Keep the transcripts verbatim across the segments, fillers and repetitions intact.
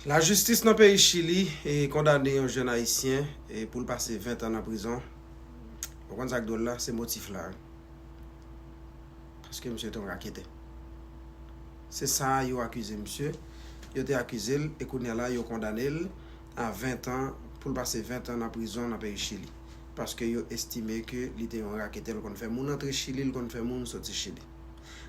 Lajistis nan peyi Chili e kondane yon jèn ayisyen e pou l pase ven tan nan prizon. Ou konn sa k dwòl la? Se motif la. Paske misye te yon raketè. Se sa yo akize misye. Yo te akize l e kounye a la yo kondane l a ven tan, pou l pase ven tan nan prizon nan peyi Chili. Paske yo estime ke li te yon raketè, l konn fè moun antre Chili, l konn fè moun soti Chili.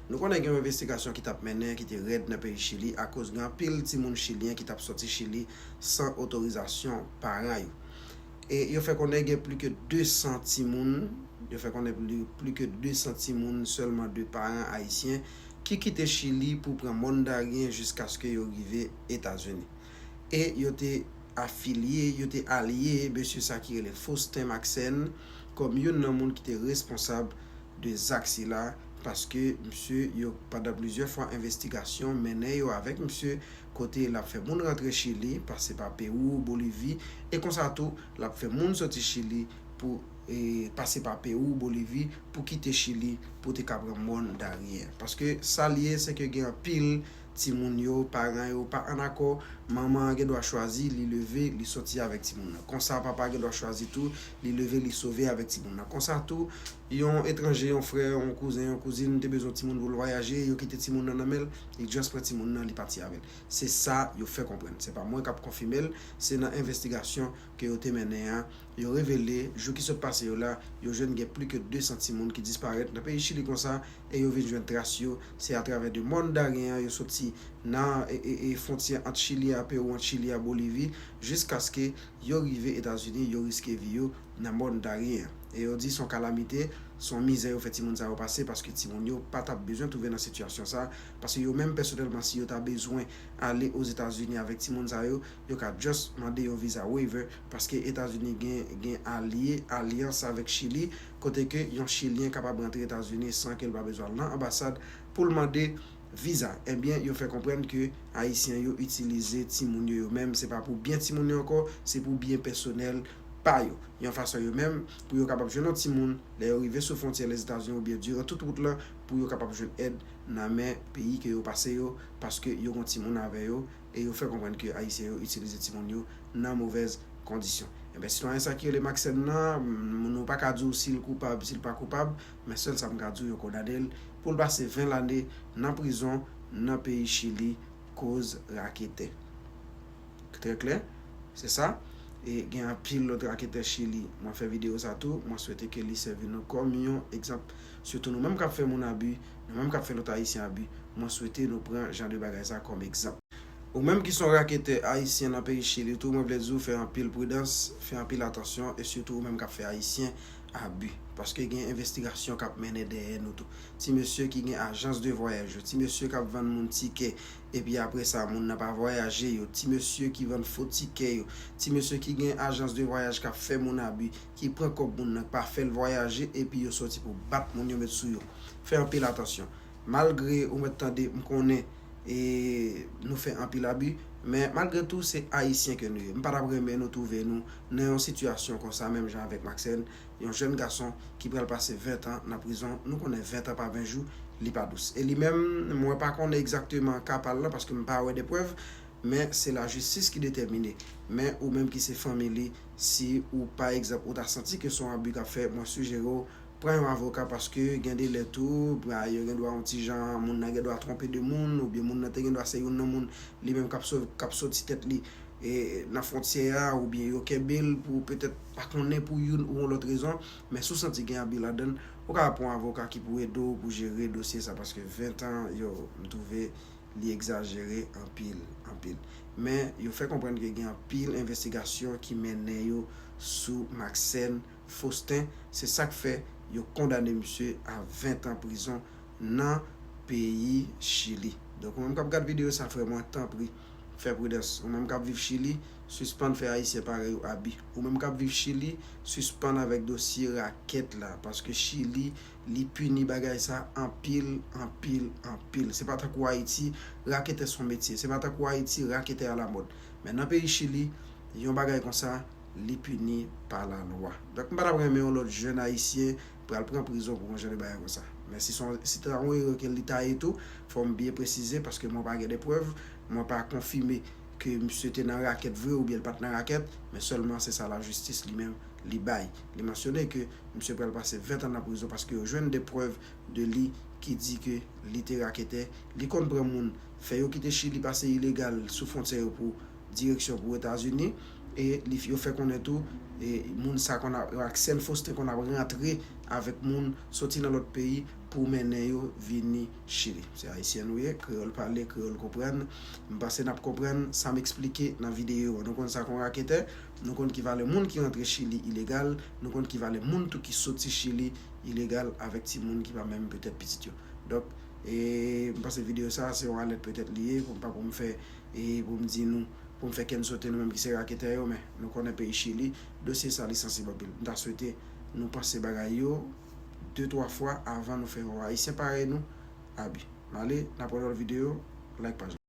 Nou konnen gen yon envestigasyon ki t ap mennen, ki te rèd nan peyi Chili, akoz gen anpil timoun chilyen ki t ap sòti Chili san otorizasyon paran yo. E yo fè konnen gen pli ke de san timoun, yo fè konnen pli, pli ke de san timoun sèlman de paran ayisyen ki kite Chili pou pran mòn daryen jiskaske yo rive Etazini. E yo te afilye, yo te alye mesye sa ki rele Faustin Maxène kòm youn nan moun ki te responsab de zak sila, paske misye yo, pandan plizyè fwa envestigasyon mennen yo avèk misye, kote l ap fè moun rantre Chili, pase pa Pewou, Bolivi, e konsa tou, l ap fè moun soti Chili pou e, pase pa Pewou, Bolivi, pou kite Chili, pou te ka pran mòn daryen. Paske sa l ye, se ke gen anpil timoun yo, paran yo pa ann akò, manman an gen dwa chwazi, li leve, li soti avèk timoun nan. Konsa, papa gen dwa chwazi tou, li leve, li sove avèk timoun nan. Konsa tou, yon etranje, yon frè, yon kouzen, yon kouzin te bezwen timoun pou l vwayaje, yo kite timoun nan nan men l, li just pran timoun nan, li pati avè l. Se sa yo fè konprann. Se pa mwen k ap konfime l, se nan envestigasyon ke yo te mennen an, yo revele, jou ki sot pase yo la, yo jwenn gen pli ke de san timoun ki disparèt nan peyi Chili konsa, e yo vin jwenn tras yo, se atravè de mòn daryen an yo soti nan, e, e, e, fwontyè ant Chili a Pewou, ant Chili a Bolivi, jiskaske yo rive Etazini, yo riske vi yo nan mòn daryen an. E yo di se yon kalamite, se yon mizè yo fè timoun sa yo pase, paske timoun yo pa t ap bezwen twouve nan sitiyasyon sa, paske yo menm pèsonèlman, si yo ta bezwen ale Ozetazini avèk timoun sa yo, yo ka just mande yon visa waiver, paske Etazini gen, gen alye, alyans avèk Chili, kote ke yon Chilyen kapab rantre Etazini san ke l pa bezwen al nan anbasad pou l mande viza. Ebyen, yo fè konprann ke Ayisyen yo itilize timoun yo yo menm, se pa pou byen timoun yo ankò, se pou byen pèsonèl pa yo. Yon fason yo menm, pou yo kapab jwenn yon timoun, lè yo rive sou fwontyè Lèzetazini oubyen diran tout wout lan, pou yo kapab jwenn èd nan men peyi ke yo pase yo, paske yo gen timoun avè yo, e yo fè konprann ke Ayisyen yo itilize timoun yo nan movèz kondisyon. Ebyen, sitwayen sa ki rele Maxène nan, m-, nou pa ka di w si l koupab, si l pa koupab, men sèl sa m ka di w, yo kondane l pou l pase ven lane nan prizon nan peyi Chili, koz raketè. Trè klè, se sa. E gen anpil lòt raketè Chili. Mwen fè videyo sa tou. Mwen swete ke li sèvi nou kòm yon egzanp. Sitou nou menm k ap fè moun abi, nou menm k ap fè lòt Ayisyen abi. Mwen swete nou pran jan de bagay sa kòm egzanp. Ou menm ki se yon raketè ayisyen nan peyi Chili tou, mwen vle di w fè anpil pridans, fè anpil atansyon, e sitou ou menm k ap fè Ayisyen abi. Paske gen envestigasyon k ap mennen dèyè nou tou. Ti mesye ki gen ajans de vwayaj yo, ti mesye k ap vann moun tikè, epi apre sa, moun nan pa vwayaje yo, ti mesye ki vann fo tikè yo, ti mesye ki gen ajans de vwayaj k ap fè moun abi, ki pran kòb moun nan, pa fè l vwayaje, epi yo soti pou bat moun yo met sou yo. Fè anpil atansyon. Malgre ou mèt tande, m konnen, e, nou fè anpil abi, men malgre tou, se Ayisyen ke nou ye. M pa t ap renmen nou twouve nou nan yon sitiyasyon konsa, menm jan avèk Maxène, yon jèn gason ki pral pase ven tan nan prizon. Nou konnen ven tan pa ven jou, li pa dous. E li menm, mwen pa konnen egzakteman ka pa l lan, paske m pa wè de prèv, men se lajistis ki detèmine. Men ou menm ki se fanmi li, si ou, pa egzanp, ou ta santi ke se yon abi k ap fè, mwen sijere w pran yon avoka, paske gen de lè tou, ba, yo gen dwa yon ti jan, moun nan gen dwa twonpe de moun, oubyen moun nan te gen dwa se youn nan moun, li menm k ap so-, k ap soti tèt li, e, nan fwontyè a, oubyen yo kenbe l pou petèt pa konnen pou youn ou yon lòt rezon, men si w santi gen abi ladan l, ou ka pran yon avoka ki pou ede w pou jere dosye sa, paske ven tan, yo, m twouve li egzajere anpil, anpil. Men, yo fè konprann ke gen anpil envestigasyon ki mennen yo sou Maxène Faustin, se sa k fè yo kondane misye a ven tan prizon nan peyi Chili. Donk, ou menm k ap gad videyo sa, frè mwen, tanpri, fè pridans. Ou menm k ap viv Chili, sispann fè Ayisyen parèy ou abi. Ou menm k ap viv Chili, sispann avèk dosye rakèt la, paske Chili, li pini bagay sa anpil, anpil, anpil. Se pa tankou Ayiti, raketè se yon metye. Se pa tankou Ayiti, raketè alamòd. Men nan peyi Chili, yon bagay konsa, li pini pa lalwa. Donk, m pa t ap renmen yon lòt jèn ayisyen pral pran prizon pou yon jan de bagay konsa. Men si se yon, si ta yon erè ke li ta ye tou, fò m byen presize, paske mwen pa gen de prèv, mwen pa konfime ke misye te nan rakèt vre oubyen l pa t nan rakèt, men sèlman se sa lajistis li menm li bay. Li mansyone ke misye pral pase ven tan nan prizon paske yo jwenn de prèv de li ki di ke li te raketè, li konn pran moun, fè yo kite Chili pase ilegal sou fwontyè yo pou direksyon pou Etazini, e li, yo fè konnen tou, e moun sa konn ap, Axel Faustin konn ap rantre avèk moun soti nan lòt peyi pou mennen yo vini Chili. Se ayisyen nou ye, kreyòl pale, kreyòl konprann. M panse n ap konprann sa m eksplike nan videyo an. Nou konn sa k on raketè, nou konn ki valè moun ki rantre Chili ilegal, nou konn ki valè moun tou ki soti Chili ilegal avèk timoun ki pa menm petèt pitit yo. Donk, e m panse videyo sa a se yon alèt petèt li ye, pou m pa pou m fè, e pou m di nou, pou m fè kè n sote nou menm ki se raketè yo, men nou konnen peyi Chili, dosye sa li sansib anpil. M ta swete nou panse bagay yo de twa fwa avan nou fè yon Ayisyen parèy nou abi. M ale, n ap wè lòt videyo, like paj la.